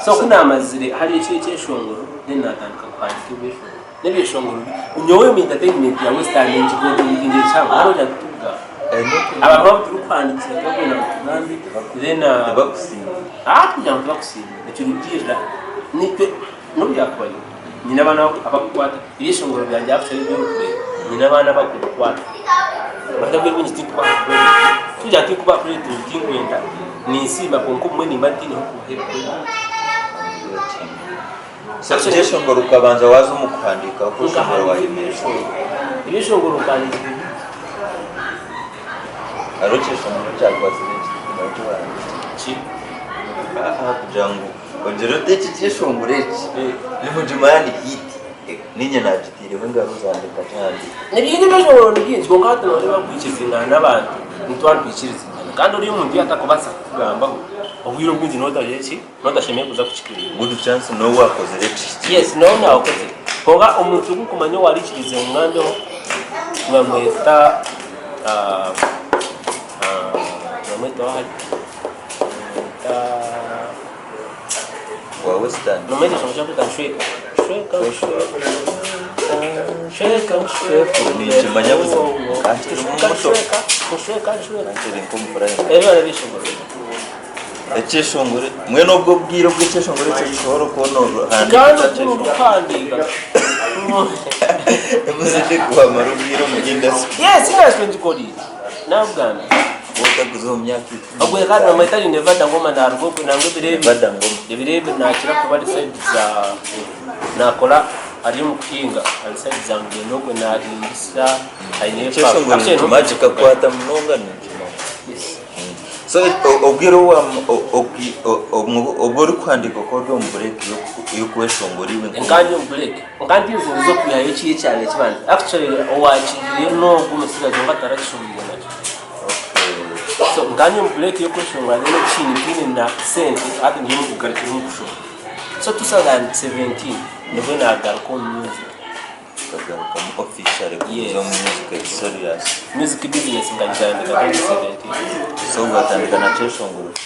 So ku naamazire hariyo ekiro ekyeshongoro then naatandika kuhandiika ebyeshongoro. N'ebyeshongoro nyowe omu entertainment ya western ngigooglinga kihango hariho ogira ngu tikugamba. Abantu abu turikuhandiikira tibarikwenda ngu tugambe then Tibakusiima. Kugira ngu tibakusiima nikirugiirira nitwe n'obu yaakuba nyowe nyine abaana abakukwata ebyeshongoro byangye actually ebi orikureeba nyine abaana abakubikwata bari obwingi tinkubaha credit kugira ngu tinkubaha credit ngu tinkwenda ninsiima kwonka obumwe nimba ntiineho kubaha credit. So ebyeshongoro okabanza waaza omu kuhandiika okweshongora wayemereza? Ebyeshongoro mpandiikire bingi. Hariho ekyeshongoro ekyakwatsire ekikumara eki wahandiikire? Ki? Aha kugira ngu ogire oti eki ekyeshongoro eki nimugimanya ni hit niinye naagiteireho engaro zangye nkagihandiika. Ni bingi ebyeshongoro ni bingi kwonka hati nooreeba kwikirizingana n'abantu nituba nitwikirizingana kandi oriya omuntu yaatakubaasa kukugambaho obwire obwingi nooba otagira ki. Notashemereire kuza kukikiriza. Good chance nowe wakozire ekihikire. Yes nowe nakozire kwonka omuntu ogu nkumanya owarikirize ngu ngambeho nibamweta nibamweta oha hari nibamweta Wa western. nomanya ekishongo kyakweta nshweka nshweka nshweka nshweka nshweka Ninkimanya buzima. Kankiri nshweka muto. nshweka nshweka nshweka Kankiri nk'omupurayimari. ebyo byona Ekyeshongoro mbwenu obwo obwire obu ekyeshongoro ekyo kishobora kubona oruhandiika Kandi kyeshongoro. oruhandiika. Emuziki wamara obwire omu industry. Yes, industry ngikoriire. Nabugambye. Otakuza omu myaka ikumi. Ogwe kandi bamweta ni Nevada Ngoma naruga okwe nangwa ebiro ebi. Nevada Ngoma. Ebiro ebi nakira kuba ari side za nakora ari omu kuhinga ari side za Mugendo okwe nahimbisa aine Ekyeshongoro nikimara kikakwata munonga ninkimanya. Yes. So obwire obu orikuhandiika okaba ori omu break y'okweshongora iwe nk'omuntu? Nkaba ndi omu break kwonka ntinzire kuza kwihayo ekiri ekyange ekibanza. Actually owakiihireyo n'ogwo omutsigazi kwonka tarakishongwire nakyo. So nkaba ndi omu break y'okweshongora then ekindi ntiine na sente hati ndi omu kugarukira omu kushoma. So 2017 nibwo naagaruka omu music. Okagarukamu officially kuza omu music eri serious. Music business nkagitandika 2017. So watandika na kyeshongoro ki?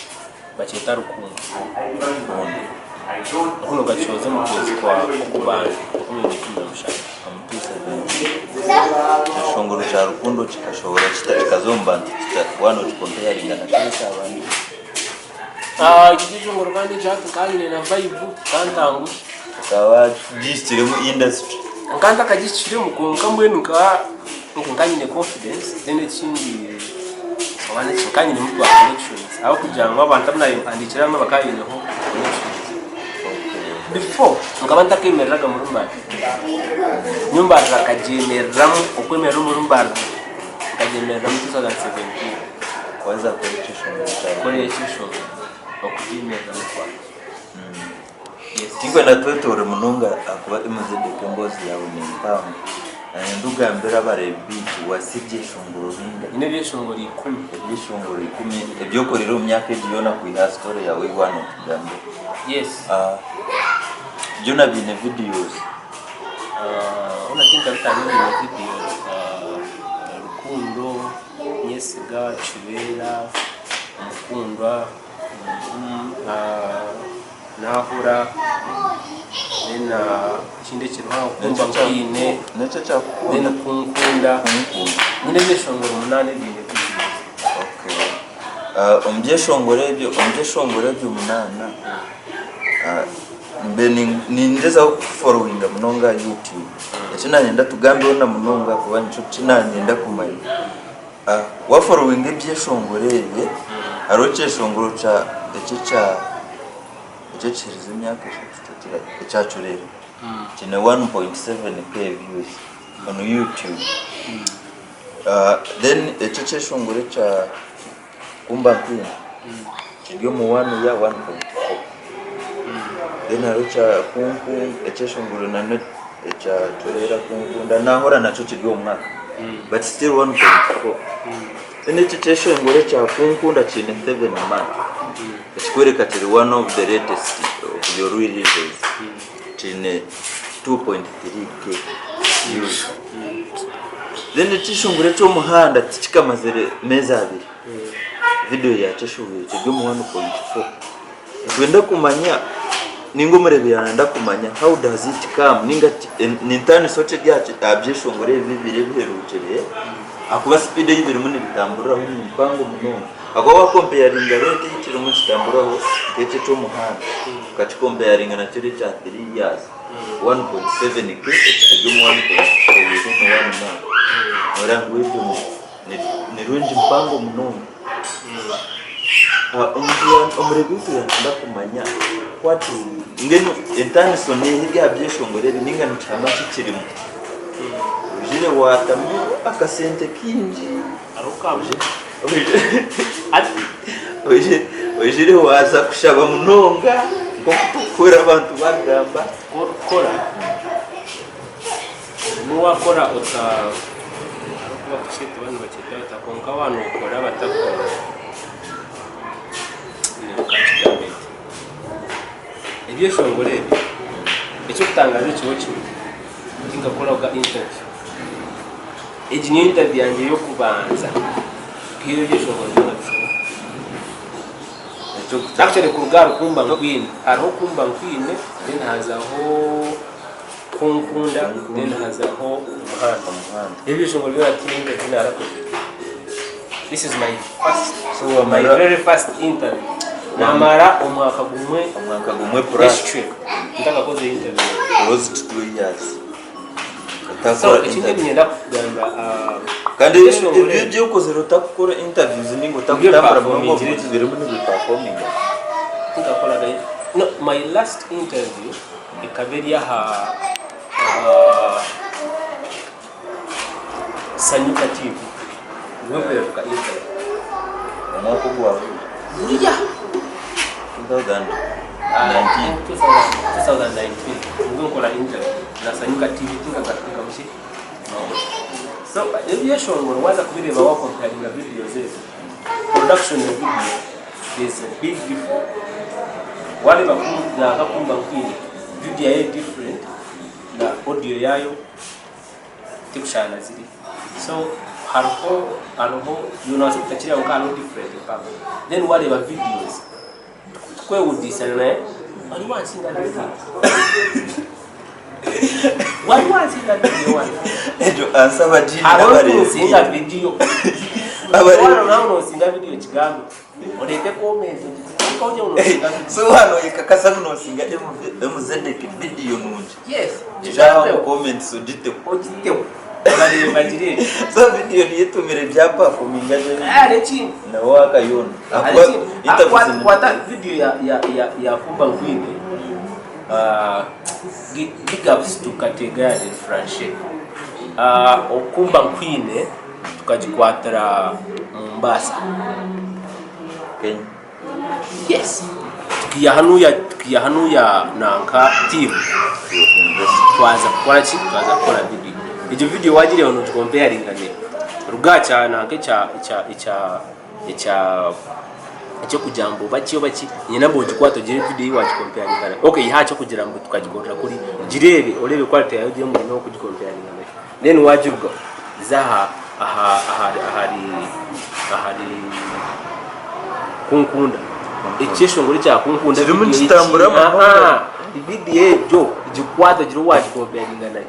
Bakyeta Rukundo. Rukundo. Rukundo nkakishohoza omu kwezi kwa Okubanza 2017. Omu 2017. Ekyeshongoro kya Rukundo kikashohora kita kikaza omu bantu kita waaba nokikompeyaringa na kiri ekyabandize? Eki kyeshongoro kandi ekya hati nkaba nyine na vibe kantanguhe. Okaba wagihikiremu industry. Nkaba ntakagihikiremu kwonka mbwenu nkaba nkaba nyine confidence then ekindi nkaba nyinemu twa connections ahabw'okugira ngu abantu abu naabiire mpandiikire abamwe bakaba baineho connections. Before nkaba ntakemereraga omuri Mbarara, nyowe Mbarara nkagyemereramu, okwemerera omuri Mbarara nkagyemereramu 2017. Waza kukora ekyeshongoro kya Kukora ekyeshongoro okugyemereramu kwangye. Tinkwenda twetoore munonga ahakuba MZK emboozi yaawe ni mpango. Nayenda ogambire abareebi baitu watsya ebyeshongoro bingahi? Nyine ebyeshongoro ikumi. Ebyeshongoro ikumi ebi okoreire omu myaka egi yoona kwiha aha story yaawe ei waaba nootugambira. Yes. Byona biine videos? Hoona tinkabitamu ebiine videos. Rukundo, Nyesiga, Kibeera, Omukundwa. Naahura then ekindi ekiriho aho kumba nkwine Nekyo then ekyakukunda kunkunda kunkunda. Nyine ebyeshongoro munaana ebiine videos. Okay. Omu byeshongoro ebyo omu byeshongoro ebyo munaana mbe ningyezaho kukuforowinga munonga aha YouTube. Eki nanyenda tugambeho na munonga ahakuba nikyo ki nanyenda kumanya. Waforowinga ebyeshongoro ebi, hariho ekyeshongoro kya eki ekya eki ekiherize emyaka eshatu ekya Curera kiine 1.7k views on YouTube. Then eki ekyeshongoro ekya Kumba Nkwine kiri omu one year 1.4. Then hariho ekya Kunku ekyeshongoro nakyo ekya Curera Kunkunda Nahora nakyo kiri omu mwaka but still 1.4. Then eki ekyeshongoro ekya Kunkunda kiine 7 months ekikworeka kiri one of the latest of your releases kiine 2.3k views. Then ekyeshongoro eky'omuhanda tikikamazire meezi abiri video yakyo eshohwire kiri omu 1.4. Nitwenda kumanya ninga omureebi yaayenda kumanya how does it come ninga nintaaniso ki eri aha byeshongoro ebi bibiri ebiherukire ahakuba sipiidi ei birimu nibitamburiraho ni mpango munonga. Ahakuba waakompeyaringa reeti ei kirimu nikitamburiraho nk'eki eky'omuhanda okakikompeyaringa na kiri ekya three years, 1.7K ekiri omu 1.4 within one month, nooreeba ngu egyo ni range mpango munonga. Omureebi waitu yaayenda kumanya what is mbwenu entaaniso neeha eri aha byeshongoro ebi ninga nikihama ki ekirimu? Oijire waatamu akasente kaingi, oijire waaza kushaba munonga nk'oku turikuhurira abantu bagamba. Orikukora N'owakora ota ahabw'okuba kukyeta oba nibakyeta bata kwonka waaba nookora batakukora nkakigambe nta ebyeshongoro ebi eky'okutangaaza ekiriho kimwe tinkakorahoga interview egi niyo interview yangye y'okubanza kwiha ebyeshongoro byona bishohoka actually kuruga ahari kumba nkwine hariho kumba nkwine then hazaho Kunkunda then hazaho omuhanda. Omuhanda. Ebyeshongoro byona tihaine ebi narakozire. This is my first, So my wamara very first interview. Namara omwaka gumwe omwaka gumwe plus n'ekicweka ntakakozire interview. close to 2 years So otakora ekindi interview. niinyenda kugamba ah, Kandi ebyeshongoro ebyo ebi ebyokozire otakukora interviews ninga otakutambura munonga Ebyo omu birimu nibiperforminga. tinkakoraga no my last interview Ekaba eri aha aha Sanyuka TV nibwo mperuka interview. Omwaka ogwahweire Buriya 2019. 2019 nibwo nkora interview na Sanyuka TV tinkagaruka muki So ebyeshongoro waza kubireeba wa comparinga videos ezo production ya video there's a big difference wareeba nka kumba nkwine video yayo eri different na audio yayo. Tikushushana ziri. So hariho hariho iwe nobaasa kutakireeba kwonka hariho different mpango. Then wareeba videos tikwewudiisana naye wari wansinga video. Wari wansinga video wari. Egyo answer abagiine Hariho abareebi. orikunsinga video. Abareebi. Waaba nawe nosinga video kigambe. Oreete comment ogite kwonka ogye ngu nosinga video. So waaba noyekakasa ngu nosinga MZK video nungi. Yes, Ija aha omu kigambeho. comments ogiteho. Ogiteho. Abareebi bagireebe. So video niyo etumire bya performinga gye Ah, hariho ekindi. nawe wakayona. Hariho Ahakuba ekindi. Ah, interviews kwata ni kwata video ya ya ya ya Kumba Nkwine. Ah, gi- big ups to Kategaya and Franchet. Ah, Okumba Nkwine tukagikwatira Mombasa. Kenya. Yes. Tukiiha hanuya tukiiha hanuya nanka team twaza kukora ki? Twaza kukora video. Egyo video wagireeba nogicomparinga ne ruga aha kya nanka ekya ekya ekya ekya ekyokugira ngu oba ki oba ki nyine ngu ogikwate ogire video eyi wagicomparinga nayo. Okay iha aha kyokugira ngu tukagikorera kuriya, gireebe oreebe quality yaayo ori omuri n'okugicomparinga nayo. Then wagirugaho za aha aha ahari ahari ahari kunkunda ekyeshongoro ekya kunkunda Kirimu video nikitambura eki- munonga. Aha, video egyo gikwate ogire owu wagicomparinga nayo.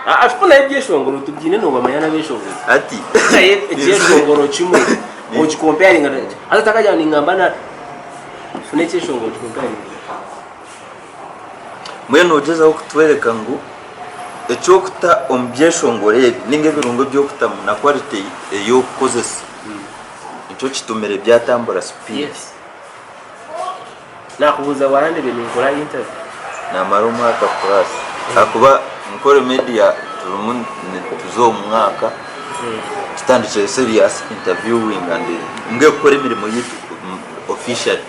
Ah, ah, nayo ebyeshongoro tubyine nobamanya n'abeshongoro. Ati Naye ekyeshongoro kimwe ogicomparinga nakyo. Haza otakagira ngu ningamba na funa ekyeshongoro ogicomparinge. Mbwenu nogyezaho kutworeka ngu eky'okuta omu byeshongoro ebi ninga ebirungo eby'okutamu na quality ey'okukozesa nikyo kitumire byatambura speed. Yes. Nakubuuza warandebire ninkora interview? Namara omwaka plus ahakuba Nkore media turimu nituza omu mwaka tutandikire serious interviewing and mbwenu kukora emirimo yaitu officially.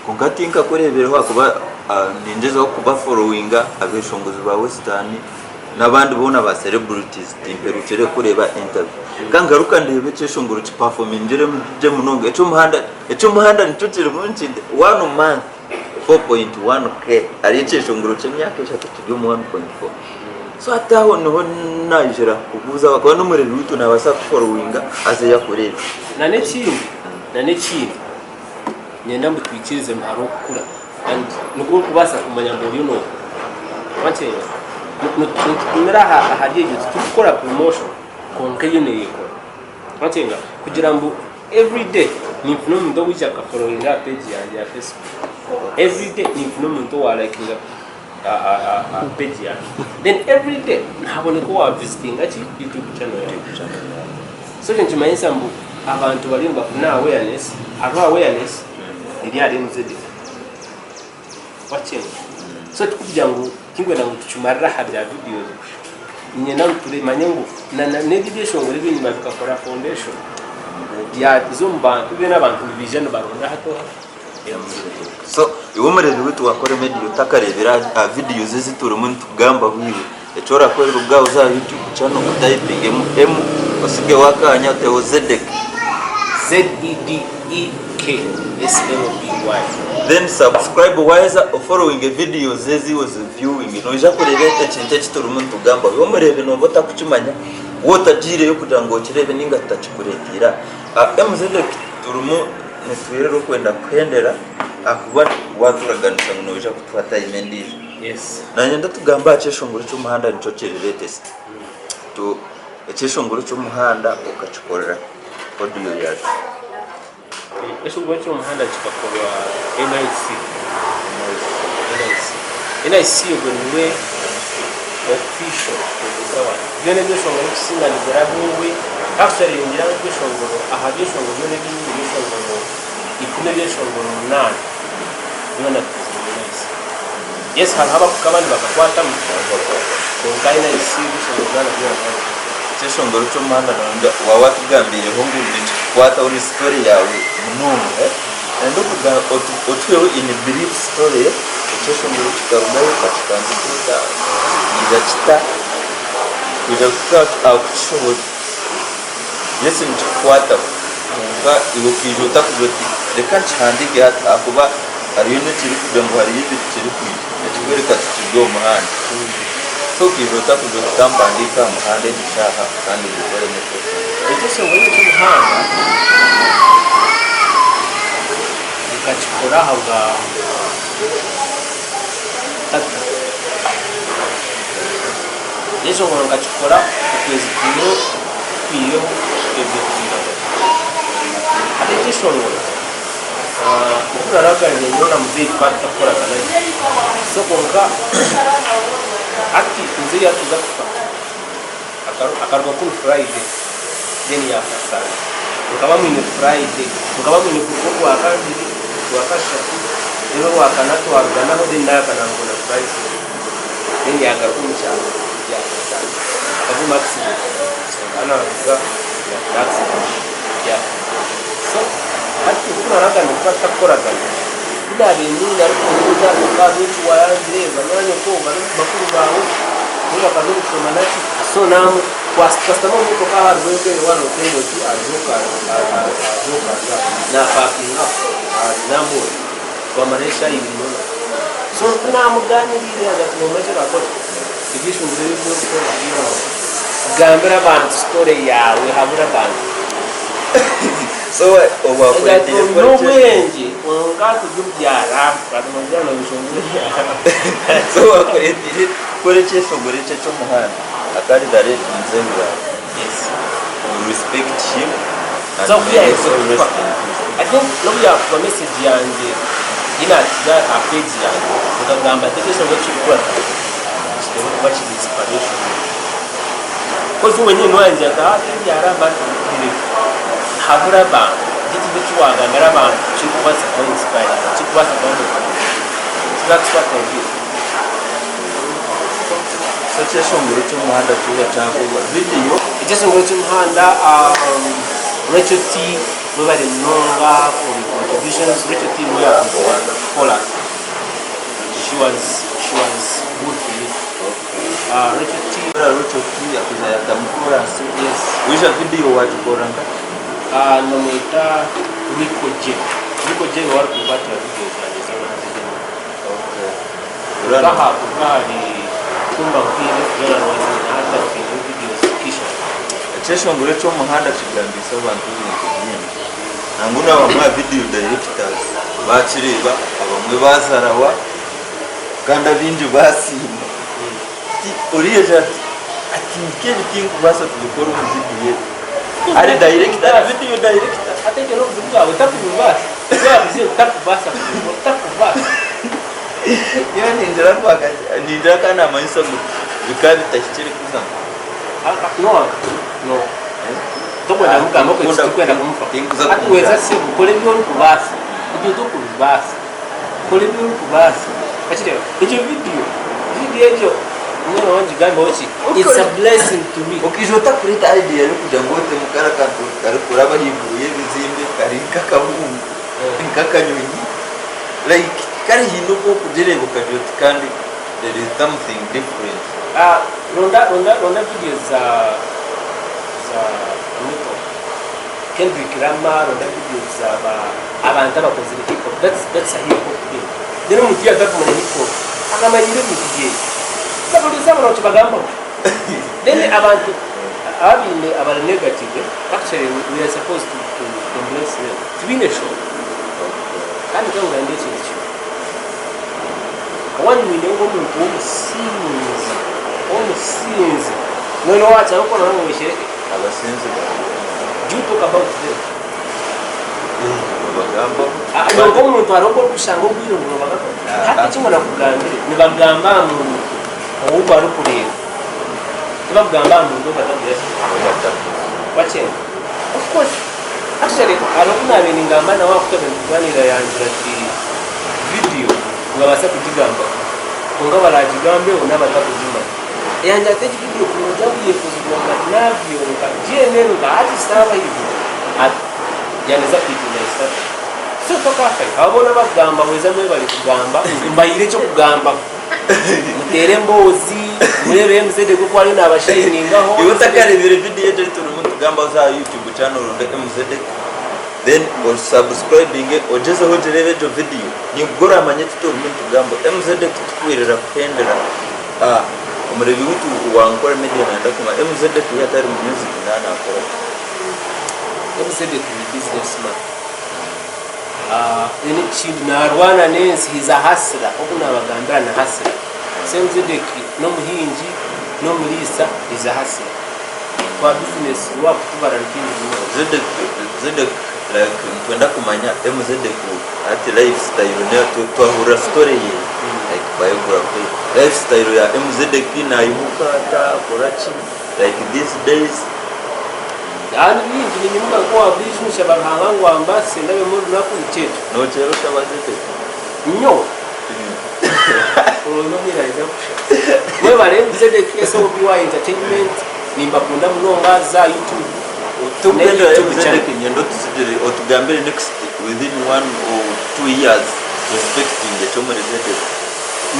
Kwonka tinkakureebireho ahakuba ningyezaho kubaforowinga abeshongozi ba western n'abandi boona ba celebrities timperukire kureeba interview. Ka ngaruka ndeebe ekyeshongoro kipafomingire gye munonga eky'omuhanda eky'omuhanda nikyo kirimu nki one month 4.1k hariyo ekyeshongoro ky'emyaka eshatu kiri omu 1.4 so hati aho niho naijira kukubuuza ahakuba n'omureebi waitu naabaasa kukuforowinga aze yakureebe. Na n'ekindi na n'ekindi. Niinyenda ngu twikirize ngu hariho okukura and nikwo orikubaasa kumanya ngu oriyo nookura. Wakireeba? Nitutumira ahari ebyo titurikukora promotion kwonka yo neeyekora. Wakireeba? Kugira ngu everyday ninfuna omuntu owaija akaforowinga aha page yangye ya Facebook. Everyday ninfuna omuntu owarayikinga aha page yangye. Then everyday nihaboneka owavizitinga ki? YouTube channel yangye. So ekyo nikimanyisa ngu abantu bariyo nibafuna awareness, hariho awareness eri ahari MZD. Wakyenda. So tikugira ngu tinkwenda ngu tukimarire aha bya videos kusha. Niinyenda ngu tumanye ngu na na n'ebi ebyeshongoro eby'enyima bikakora foundation byaza omu bantu then abantu nibaija nibaronda hati oha? MZD. So iwe omureebi waitu wa Kore Media otakareebire aha videos ezi turimu nitukugambaho iwe, Eki orakore ruga oze aha YouTube channel otayipingemu M osigeho akanya oteho Zedek. Z-E-D-E-K S-L-B-Y. Then subscribe waheza ofollowinge videos ezi ozi viewinge noija kureeba ekintu eki turimu nitugamba. Iwe omureebi nooba otakukimanya waaba otagiireyo kugira ngu okireebe ninga tutakikureeteire aha. Ah MZedek turimu nitwirira okwenda kuhendera ahakuba waaturaganisa ngu noija kutuha time endiijo. Yes. Nanye ndatugamba aha kyeshongoro ky'omuhanda nikyo kiri latest. Tu ekyeshongoro ky'omuhanda okakikorera audio yakyo. Ekyeshongoro ky'omuhanda kikakorwa NIC. NIC. NIC ogwo niwe official producer wangye. Byona ebyeshongoro ebikusinga nibiraba owe. Actually ningira ngu ebyeshongoro aha byeshongoro byona ebi nyine ebyeshongoro ikumi ebyeshongoro munaana byona bikozirwe NIC. Yes hariho abakuka abandi bakakwatamu kwonka NIC ebyeshongoro byona byona byona. Ekyeshongoro ky'omuhanda nonda waaba watugambiireho ngu nikikukwataho ni story yaawe munonga and otuheho in brief story ekyeshongoro kikarugahi okakitandika ota kiija kita kwija kuhika aha kukishohoza yes nikikukwataho kwonka iwe okaija ota kugira oti reka nkihandiike hati ahakuba hariyo n'ekirikugira ngu hariyo ekirikwija ekirikworeka ngu kiri omu muhanda. So okaija ota kugira oti ka mpandiike aha muhanda egi shaaha kandi ngikoremu ekyeshongoro? Ekyeshongoro eky'omuhanda nkakikora ahabwa tata. Ekyeshongoro nkakikora okwezi kumwe kuhwireho kuhika tata. Hati ekyeshongoro Obu naraganire nyowe na muzeeyi tukaba tutakukoragana gye so kwonka hati muzeeyi yatuza kufa akaruga kunu Friday then yafa Sunday nkaba mwine Friday nkaba mwine kuruga orwakabiri orwakashatu then orwakana twaruganaho then nagaruka namubona Friday then yagaruka omu kyaro yafa Sunday akagwa omu accident akaba navuga yagira accident yafa. So hati obu naragana kuba tutakukoragana, ku naabaire nyine arikumbuuza nyoka ahabw'enki waayangire, banywanyoko, bakuru baawe bo bakaza omu kushoma naki. So naamu twasitama omu motoka aha rwego eyo waaba nootemba oti aha Joka ari aho, naapaakinga aho ahari Namboole twamarayo eshaaha ibiri nyowe nawe. So ku naamugaaniriire yaagira ati noomanya eki oraakora, ebyeshongoro ebi ebi orikukora gambira abantu sitore yaawe, habura abantu. So owakureteire kukora Oine obwengye kwonka kugibyara So owakureteire kukora ekyeshongoro ekyo eky'omuhanda akari the late muzeeyi waawe. Yes. We respect him and So may his soul rest in peace. I think n'obu yaakuba message yangye ei naatize aha page yangye nkagamba nti ekyeshongoro eki kirikukora kiteekwa kuba kiri inspiration. Kozi wenyini niwe yangira ati tebyara but habura abantu gira ekintu eki wagambira abantu kirikubaasa kuba inspiringa kirikubaasa kuba motivating so that's what I did. So ekyeshongoro ky'omuhanda kyona kyakorwa video. Ekyeshongoro ky'omuhanda Rachel T webare munonga for your contributions Rachel T niwe yakozire chorus she was she was good to me. Rachel T. Rachel T akuza yatamu chorus. Yes. Waija video wagikora nka? Nomweta Rico J. Rico J niwe arikukwatira video zangye zoona hati ez'enyima. Okay. Kuruga aha kuruga ahari Kumba Nkwine zoona niwe aziine hati atwineho videos nk'ishatu. Ekyeshongoro eky'omuhanda kigambiise abantu ebintu bingi. Nangwa n'abamwe aha video directors bakireeba abamwe bazarawa kandi abaingi basiima. Oriya agira ati ati nk'ebi tinkubaasa kubikora omu vidiyo egi. Ari dayirekita, ari vidiyo dayirekita. Hati ekyo n'obuzibu bwawe otakubibaasa. Ebi wabizibu otakubaasa kubikora, otakubaasa. Nyowe ningira ngu ningira ka namanyisa ngu bikaba bitahikire kuzamu. No, no. Tokwenda kumugamba okwo ekyo tikwenda kumufa. Tinkuza Hati kumugamba. weza sebo kora ebi orikubaasa. Ebyo tokubibaasa. Kora ebi orikubaasa. Okireba? Egyo vidiyo, vidiyo egyo mbwenu ngigambeho ki? It's a blessing to me. Okaija ota kureeta idea y'okugira ngu otemu kari akantu karikuraba ahaiguru y'ebizimbe kari nk'akabungo, nk'akanyonyi like kare haine oku orikugireeba okagira oti kandi there is something different. Ronda ronda ronda videos za za Ruto, Kendrick Lamar, ronda videos za ba abantu abakozire hip hop that's that's a hip hop thing then omuntu yaza kumanya hip hop akamanyira ebintu byeye saburiza abantu nikibagambaho then abantu abaine abari negative actually we are supposed to, to embrace them tibaine shonga kandi nkangambye ekintu kimwe wanyine nk'omuntu w'omusinzi omusinzi noneho wakyara okona ngu Abasinzi bariyo. Do you talk about them? Nibagambaho. Kwonka omuntu hariho obu orikushanga obwire ngu nibagamba. Hati eki ngu nakugambire, nibagamba aha muntu ou barikureeba. Tibakugamba aha muntu ou batakugira ki? Wakyenda. Of course, actually hariho obu naabaire ningamba nawe aha ku twabaire nitugaaniira yangira ati vidiyo nibabaasa kugigambaho kwonka baraagigambeho n'abatakugimanya. Yangira ati egi vidiyo ku nogira ngu yekozirwe nka Navio nka GNL nka artist aba ahaiguru ati yaneza kuhitinga East Africa. So tokaafayo. Abo boona abakugamba hweza mwebare kugamba mbahaire ekyokugambaho. Muteere emboozi mureebe MZ oku ariyo nabashayiningaho. Iwe otakareebire vidiyo egyo ei turimu nitugambaho za aha YouTube channel oronde MZ then osubscribinge ogyezeho ogireebe egyo vidiyo nibwo oramanya eki turimu nitugamba. MZ titukwirira kuhendera. Omureebi waitu wa Nkore Media nayenda kumanya MZK we atari mu music naaba nakora ki? MZK ni business man. Then ekindi naarwana n'ensi, he's a hustler nk'oku naabagambira ni hustler. So MZK n'omuhingi, n'omuriisa, he's a hustler. Kwa business waakutubara ni bingi munonga. Zedek Zedek like nitwenda kumanya MZK hati life style ne twahurira story ye like biography life style ya MZK nayimuka ata akora ki like these days. Haa ni bingi ninyimuka nk'owaburiijo nshaba Ruhanga ngu ambaasise ndabemu orunaku nikyo ekyo. Nokyera oshaba Zedek? Nyowe? Obwire naija kushaba. Mwebare Zedek SOBY Entertainment nimbakunda munonga za YouTube ne Tukugenda YouTube channel. Zedek nyenda otusigire otugambire next within 1 or 2 years to expecting eki omuri Zedek.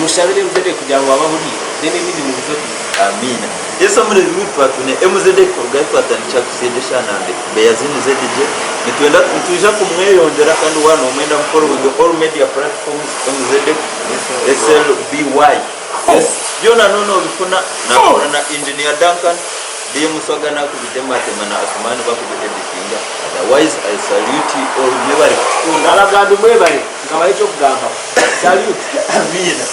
Mushabire MZedek kugira ngu abe ahuriire then ebindi nibiza kwija. Amiina. Yesu omurezi waitu twatwine MZedek kuruga ahi twatandikira kusiiga eshaana Beyazini ZJ nitwenda nitwija kumweyongyera kandi waaba nomwenda mu following all media platforms MZedek SLBY Yes byona noona obifuna nakora na Engineer Duncan DM Swaga nakubitematema na Asumani bakubi editinga otherwise I salute you all mwebare kutukunda. Abagambi mwebare nkabaha eky'okugambaho. Salute. Amiina.